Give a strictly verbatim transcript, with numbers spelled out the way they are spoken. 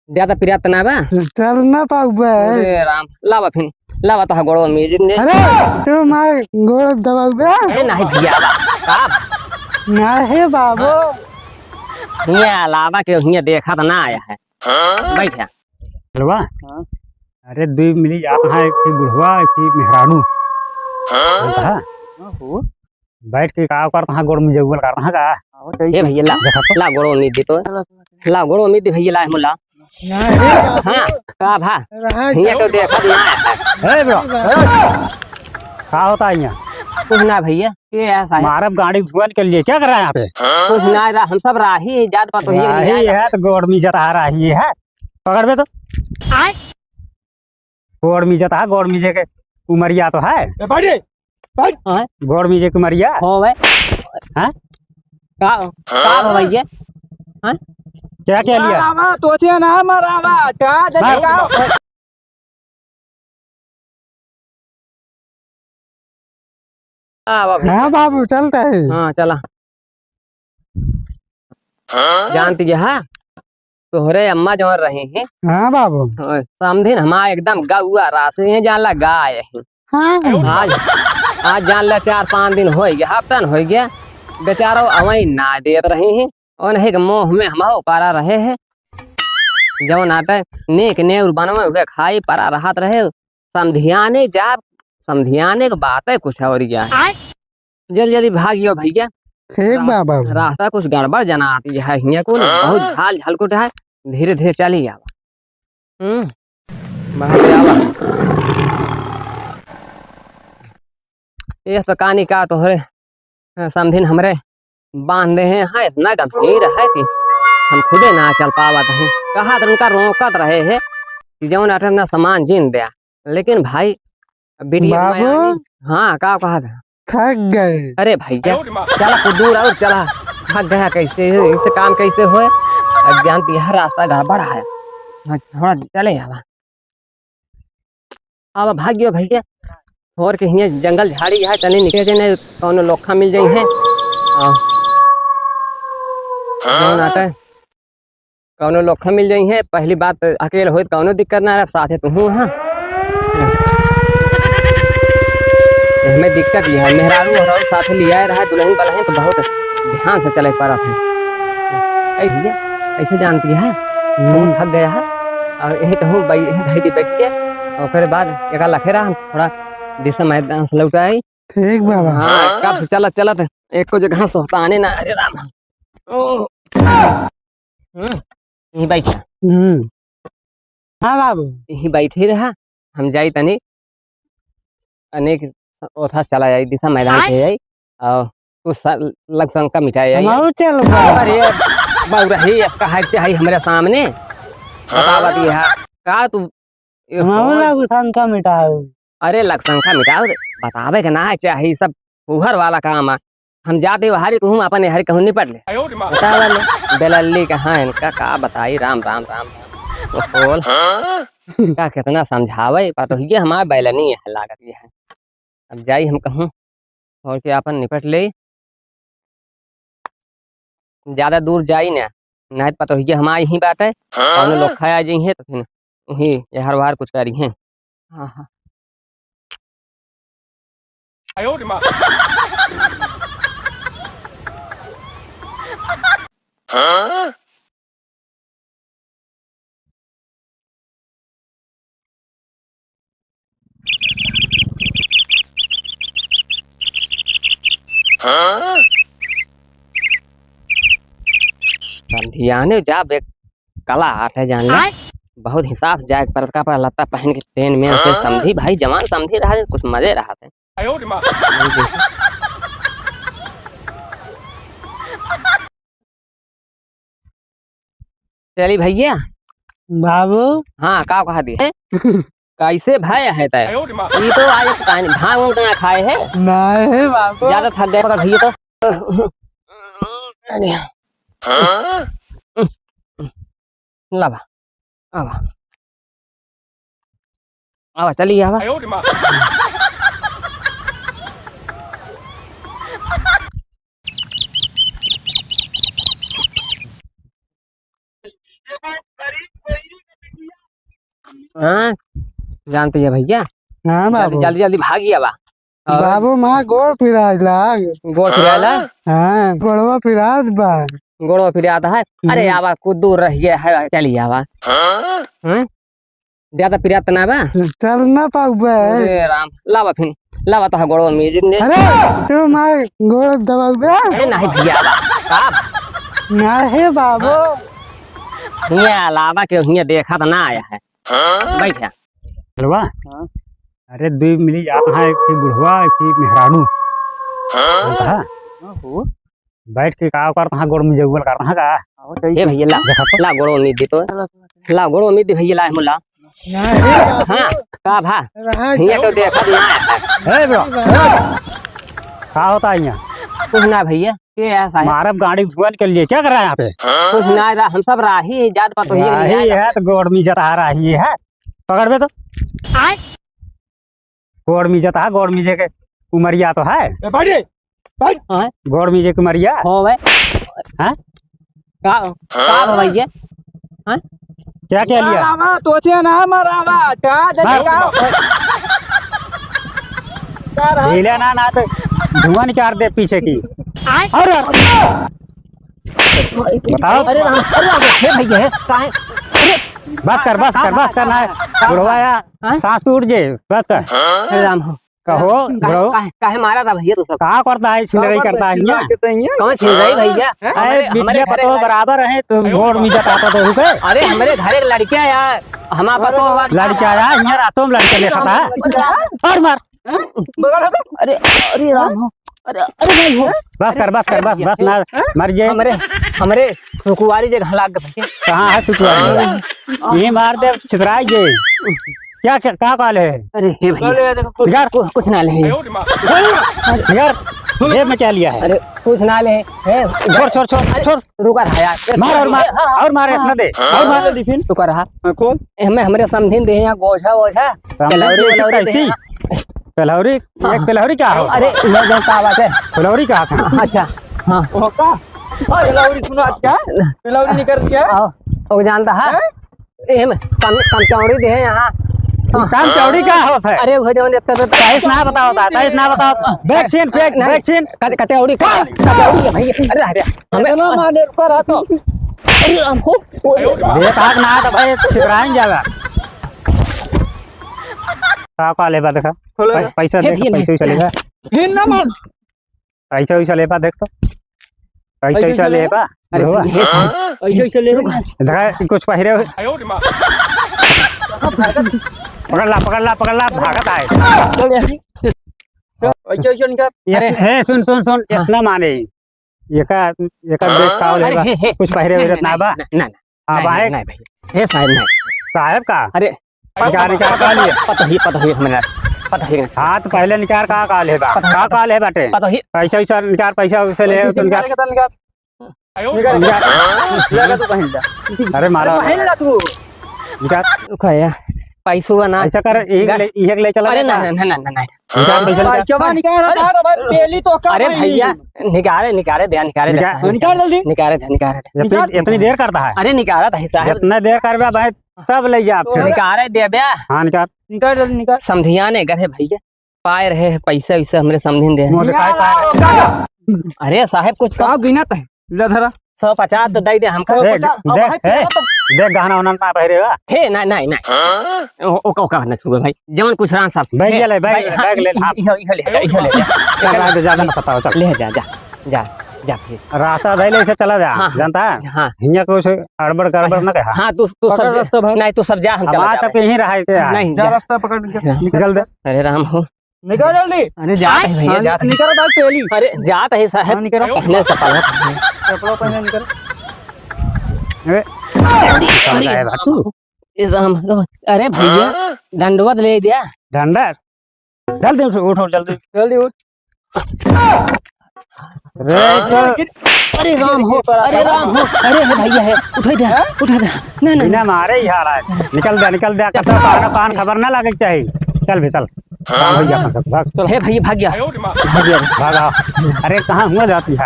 ज्यादा पिरात ना बा? चल ना पाउबे। अरे राम, लावा फिर, लावा तो गोड़वा मीज दे। अरे, तू मार गोड़ दबाउबे? अरे नहीं भैया, आवा, का? नहीं बाबू। हियाँ लावा के हियाँ देखा तो ना आया है। बैठा। बुढ़वा? हाँ। अरे, दुई मिली जात है, एक थी बुढ़वा, एक थी मेहरारू। हाँ। हाँ, हो। बैठ के का करत हा, गोड़ में जगुअल करत हा का? ए भैया, ला, देखा तो। ला, गोड़ो में दे तो। ला, गोड़ो में दे भैया, ला, मुला। हाँ, का भा? हियाँ तो देखत ना है। ए bro, ए। का होता है यहाँ? कुछ ना भैया, ये ऐसा है। मारब गाड़ी धुआं के लिए, क्या कर रहा है यहाँ पे? कुछ ना, रा-, हम सब राही जात बा तो ये नहीं राही आएगा। है तो गोड़ में जता राही है। पकड़ बे तो। आय। गोड़ मीजत हा, गोड़ मीजे के उमरिया तो है। ए, बैठ रे, बैठ। हाँ। गोड़ मीजे के उमरिया। हो बे। हाँ? का, का हो भैया? हाँ? क्या, क्या लिया? मरावा, तोचे ना मरावा, का दे मार। का? आवा भैया। हाँ बाबू, चलता है। हाँ, चला। जानती है, तोहरे अम्मा जौन रही हैं। हाँ बाबू। हाँ, समधिन हमार एकदम गौआ रास हैं, जान ला गाय हैं। हाँ। आज, आज जान ला चार पाँच दिन होइ गया, हफ्तन होइ गया, बेचारो अवई ना देत रही हैं। और नहीं के मोह में हमहू परा रहे हैं। जौन आटे नेक नेउर बनवे उहे खाई परा रहत रहे। समधियाने जाब, समधियाने के बातें कुछ और ही है। जल्दी जल्दी भागियो भैया। ठीक बा बाबू। रास्ता कुछ गड़बड़ जनाती है, हियाँ कुल बहुत झाल झलकुट है, धीरे धीरे चली आवा। हम्म, बाहर आवा। ये तो कानी का तोहरे, हाँ, समधिन हमरे बांध दे हैं, हाँ, इतना गंभीर है कि हम खुदे ना चल पावत हैं। कहा तो उनका रोकत रहे हैं कि जौन अठन ना सामान जिन दे, लेकिन भाई, बिटिया बाबू। माया नहीं। हाँ, का कहा था? थक गए। अरे भैया, चला कुछ दूर और चला। थक गया कैसे, इससे काम कैसे होए? अब जानती है, रास्ता गड़बड़ है। हाँ, थोड़ा चले आवा। अब भागियो भैया, छोड़ के हियाँ जंगल झाड़ी है, तनी निकले जाए, नहीं कौनो लोखा मिल जाई है। हाँ। जौन आटे कौनो लोखा मिल जाई है, पहली बात अकेल होई त कौनो दिक्कत ना रहे, साथे तू हूँ, हाँ। हमें दिक्कत ये है, मेहरारू हरारू साथे लिया रहा, दुल्हन बलहन तो बहुत ध्यान से चले पड़त है। ऐसे, ऐसे जानती है, हम्म। बहुत थक गया है, और यही कहूँ भाई, यही भाई की बैठ के, और ओकरे बाद एक लखे रहा, हम थोड़ा दिशा मैदान से लौट आई। ठीक बाबा। हाँ, कब से चलत चलत एको जगह सोहताने ना, अरे राम। ओ। हम्म, यहीं बैठा। हम्म। हाँ बाबू। यहीं बैठे रहा, हम जाई तनी अनेक ओथा चला जाई, दिशा मैदान से जाई, और कुछ सा-, लग शंका मिटाई जाई। हम चल बा। अरे, बाबू रही, इसका है, है हमरे सामने। बतावा दिया, का तू ए, हम हो। लग शंका मिटाऊ। अरे, लग शंका मिटाऊ रे। बतावे के ना चाही, सब फूहर वाला काम है। हम जाते हरी, तू अपन हरी कहूँ निपट ले। आयो रे माँ। बतावा ले, बेलल्ली कहाँ है इनका, का बताई, राम, राम, राम, राम। ओ, बोल। हाँ? का कितना समझावे, पतोहिए हमार बैलनी है, लागत ये है। अब जाई हम कहूँ, और के आपन निपट ले। ज्यादा दूर जाई ना, नाहीं त पतोहिया हमार यहीं बाटे, हाँ? कौनो लोग खाया जइहें, तो फिर वहीं एहर ओहर कुछ करिहें। हाँ, हाँ। आयो रे माँ। हाँ? हाँ? समधियाने जाब एक कला आठ है जान ले। आय? बहुत हिसाब से जाए के पड़त, कपड़ा लत्ता पहन के ट्रेन में से हाँ? समधी भाई, जवान समधी रहा, कुछ मजे रहा थे। आयो रे माँ। चली भैया। बाबू। हाँ, का कहा दी? कैसे भय है तय? आयो रे माँ। ई तो आज पता नहीं, भांग उंग तो ना खाए है? नहीं है बाबू। ज्यादा थक गए पकड़ भैया तो। हाँ? लावा, आवा। आवा, चली आवा। आयो रे माँ। हाँ, जानत है भइया। हाँ जल्दी, बाबू। जल्दी, जल्दी भागि आवा। और बाबू, मार गोड़ पिराइला। गोड़ पिराइला? हाँ, गोड़वा पिरात बा। गोड़वा पिरात है? अरे हम्म। आवा, कुछ दूर रहि गया है, चली आवा। हाँ? ज्यादा पिरात ना बा? चल ना पाउबे। अरे राम, लावा फिन, लावा तो गोड़वा मीज दे। अरे, तू मार गोड़ दबाउबे? अरे नहीं भइया, आवा। का? नहीं बाबू। हियाँ लावा के हियाँ देखा तो ना आया है। बैठ जा। बुढ़वा? हाँ। अरे, दुइ मिली जात हाँ, एक थी बुढ़वा, एक थी मेहरानू। हाँ? हाँ, हो। बैठ के का करत हाँ, गोड़ मिजउल करत हाँ का? आओ, ए भइया, ला, देखा तो। ला, गोड़ मीज दे तो। ला, गोड़ मीज दे भइया, ला, मुला। नहीं। हाँ, का भा? रहा हियाँ तो देखत ना है। ए, bro। का होता है यहाँ? कुछ ना भइया, के है साहेब? मारब गाड़ी धुआं के लिए, क्या कर रहा है यहाँ पे? कुछ ना, रा-, हम सब राही है, जात पतोहिए के लिए राही आया है, है। तो गोड़ मीजत आ राही है। पकड़ बे तो। आय। गोड़ मीजत है, गोड़ मीजे के उमरिया तो है। ए, बैठ रे, बैठ। हाँ। गोड़ मीजे के उमरिया। हो बे। हाँ? का, का हो भइया? हाँ? क्या, क्या लिया? मरावा, तोचे ना मरावा, का जने मार। का? का रहा? ढीला ना, ना तो धुआं निकाल दे पीछे की। आय। अरे! बताओ। अरे राम, अरे राम, हे भइया, हे, काहे? अरे! बस कर, बस कर, बस कर, ना। बुढ़वा या, हाँ? सांस टूट जे, बस कर। अरे राम हो। कहो, काहे, bro। काहे, काहे मारा था भइया तू सब? का करता है, छिनरई करता है यहाँ? कौन छिनरई भइया? हैं? अरे, हमरे, बिटिया हमरे पतोह घरे बराबर है, तो गोड़ मीजत आता तो हुके। अरे, हमरे घरे लड़किया यार, हमार पतोह हुआ। लड़किया यार, यहाँ रास्तों में लड़के देखा था। और मार। अरे, अरे राम हो। अरे, अरे भाई हो। बस कर, बस कर, बस, बस ना, मर जे। हमरे, हमरे सुकुवारी जे घाला के भइया। कहाँ है सुकुवारी? ये मार दे, छितराई जे। क्या, क्या, का काल है? अरे हे भइया, यार। कु-, कुछ ना ले। यार, जेब में क्या लिया है? अरे कुछ ना ले। हे, छोड़, छोड़, छोड़, अरे, छोड़। रुका रहा यार। मार और मार, हाँ, हाँ, और मार, हाँ, ऐसा दे, हाँ, और मार। हाँ, लेकिन रुका रहा। हाँ, खोल। ए, हमें, हमरे समधिन दे यहाँ गोझा वोझा, समधिन पेलौरी दे वेलौरी दे कैसी? यहाँ। पेलौरी? हाँ। एक पेलौरी क्या हो? अरे, मैं जानता बात है। पेलौरी क्या था? अच्छा, हाँ। वो का? पेलौरी सुना क्या? पेलौरी निकल क्या? आओ, वो जानता है? हैं? एम, कम, कमचौड़ी दे यहाँ। हाँ। कमचौड़ी का होत है? अरे, वो जौन इतना तो सही से ना बताओ, सही से ना बताओ। बैग छीन, फेंक, नहीं, बैग छीन। कच-, कचौड़ी, कचौड़ी है भाई। अरे, अरे, हमें इतना माने रुका रहा तो। अरे, राम हो। देख, आग ना तो भाई, छितराइन जावा। का, का लेबा देखा? खोलो पै-, ना। पैसा हे देख, भैया, पैसा नहीं। वैसा लेबा। हिन ना मार। पैसा वैसा लेबा देख तो। पैसा पैसा वैसा वैसा लेबा? लेबा? अरे, बुढ़वा। ये हाँ? पैसा वैसा ले रुक। देखा, कुछ पहिरे हो। पकड़ ला, पकड़ ला, पकड़ ला, भागत आए। चल यार। पैसा वैसा निकाल। ये, अरे। हे, सुन, सुन, सुन, हाँ। इतना माने। ये का, ये का देख का अरे, लेबा? हे, हे। कुछ पहिरे नहीं, वहिरे नहीं, ना बा? नहीं, नहीं, नहीं। अब नहीं, आए? नहीं, नहीं भाई। हे साहब, नहीं। साहब का? अरे, निकार, निकार, का लिए? पता ही, पता ही हमें ना, पता ही नहीं। हाँ, तो पहले निकार, का, का लेबा? पता ही, का, पता का ले बाटे? पता ही। पैसा वैसा निकार, पैसा वैसा ले, पैसा तो निकार। निकार, निकार, निकार। निकार। लगा तू पहन जा। अरे, मारा। पहन ला तू। निकार। रुका यार, पैसो बा ना। ऐसा कर, एक गा- ले, एक ले चला अरे, जाता। नहीं, नहीं, नहीं, नहीं, नहीं। निकार, पैसा निकार। पैसा निकार, अरे, भाग, भाग, तेली तो का अरे भाई? भैया, निकारे, निकारे दे, निकारे दे। निकार। निकाल जल्दी। निकारे दे, निकारे दे। इतनी, निकार। इतनी देर करता है? अरे, निकारा था साहब। जितना देर करबे भाई, सब ले जा फिर। निकारे देबे। हाँ, निकार। निकार जल्दी, निकार। समधिया ने गए भैया, पाए रहे हैं पैसा वैसा हमरे समधिन दे। मोर दिखाई पा रहे। अरे साहब, कुछ सौ का गिनत है? ले धरा। सौ पचास तो दे दे हमका। देख, सौ पचास, अब देख, है हे, तेरा तो। देख गहना उहना ना पहिरे बा। हे, नहीं, नहीं, नहीं। हाँ? ओ, ओका, ओका ना छुए भाई। जवन कुछ रान साहब। बैग हे, ले, बैग भाई, ले, हाँ, बैग ले, इहो, हाँ। इहो, इहो ले जा, इहो ले जा। चल, रह दे, ज्यादा ना बताओ, चल। ले जा, जा, जा, जा फिर। रास्ता धइले से चला जा, हाँ, जानता है? हाँ। हियाँ कुछ अड़बड़ गड़बड़ अच्छा, ना कहा। हाँ, तू, तू पकड़ सब जा। रास्ता भाग। नहीं, तू सब जा, हम चला हमारा जावे। तब यहीं रहा है, नहीं, जा। जा। रास्ता पकड़, निकल। निकल दे। अरे राम हो। निकल जल्दी। अरे जात है भैया, हाँ, जात है। निकल भाई पहली। अरे जात है साहब। हाँ, निकल। पहले चप्पल है। चप्पल पहले निकल। अरे, अरे, निकल जाए बाबू। ए राम, अरे भैया, हाँ? डंडवा ले दिया। डंडा? जल्दी उठो, उठो, जल्दी। जल्दी उठ। अरे, तो अरे राम हो, अरे राम हो, अरे हे भैया है, उठा दे, उठा दे, नहीं, नहीं, बिना मारे ही हारा है। निकल दे, निकल दे, कतरा पान, पान खबर ना लागे के चाही। चल बे, चल। भाग भैया, भाग, भाग। हे भैया, भाग गया, भाग गया। भाग, आओ। अरे, कहाँ हुआ जाती है?